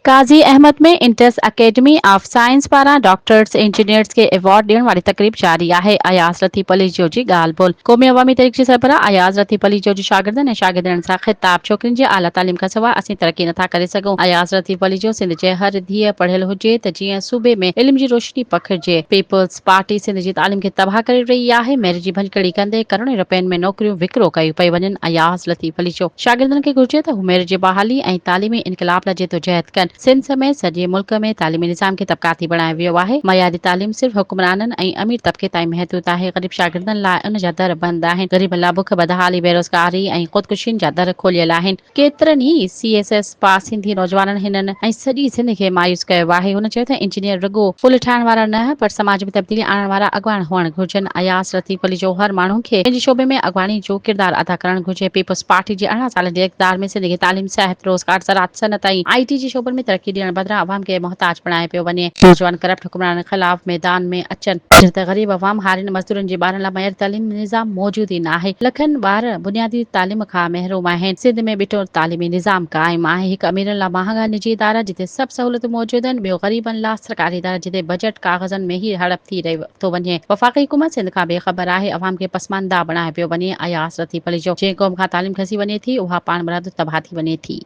Qazi Ahmed ۾ Indus academy of science پاران doctors, engineers کي award ڏيڻ واري تقريب جاري آهي، اياز لطيف پليجو جي ڳالهه ٻولهه. قومي عوامي تحريڪ جي سربراهه اياز لطيف پليجو جو شاگردن ۽ شاگردياڻين سان خطاب، ڇوڪرين جي اعليٰ تعليم کانسواء اسين ترقي نٿا ڪري سگهون، اياز لطيف پليجو سنڌ جي هر ڌيء پڙهيل هجي ته جيئن صوبي ۾ علم جي روشني پکڙجي، پيپلز پارٽي سنڌ جي تعليم کي تباهه ڪري رهي آهي، ميرٽ جي ڀڃڪڙي ڪندي ڪروڙين رپين ۾ نوڪريون وڪرو ڪيون پيون وڃن، اياز لطيف پليجو. شاگردن کي گهرجي ته هو ميرٽ جي بحالي ۽ تعليمي انقلاب لاء جدوجهد ڪن. سنڌ سميت سڄي ملڪ ۾ تعليمي نظام کي طبقاتي بڻايو ويو آهي. معياري تعليم صرف حڪمرانن ۽ امير طبقي تائين محدود آهي. غريب شاگردن لاء ان جا در بند آهن. غريبن لاء بک، بدحالي، بيروزگاري ۽ خودڪشين جا در کوليل آهن. ڪيترن ئي C S S pass Sindhi نوجوانن هنن ۽ سڄي سنڌ کي مايوس ڪيو آهي. هن چيو ته انجنيئر رڳو پل ٺاهڻ وارا نه پر سماج ۾ تبديلي آڻڻ وارا اڳواڻ هئڻ گهرجن. اياز لطيف پليجو هر ماڻهو کي پنهنجي شعبي ۾ اڳواڻي جو ڪردار ادا ڪرڻ گهرجي. پيپلز پارٽي جي 18 سالن جي اقتدار ۾ سنڌ کي تعليم، صحت، روزگار، زراعت، صنعت ۽ آء ٽي جي شعبن ۾ ترقي ڏيڻ بدران عوام کي محتاج بڻايو پيو وڃي. نوجوان ڪرپٽ حڪمرانن خلاف ميدان ۾ اچن. جڏهن ته غريب عوام، هارين، مزدورن جي ٻارن لاء معياري تعليمي نظام موجود ئي ناهي. لکن ٻار بنيادي تعليم کان محروم آهن. سنڌ ۾ ٻٽو تعليمي نظام قائم آهي. هڪ اميرن لاء مهانگا نجي ادارا جتي سڀ سهولتون موجود آهن، ٻيو غريبن لاء سرڪاري ادارا جتي بجيٽ ڪاغذن ۾ ئي هڙپ ٿي ٿو وڃي. وفاقي حڪومت سنڌ کان بي خبر آهي، عوام کي پسمانده بڻايو پيو وڃي. اياز لطيف پليجو، جنهن قوم کان تعليم کسي وڃي ٿي، اها پاڻمرادو تباهه ٿي وڃي ٿي.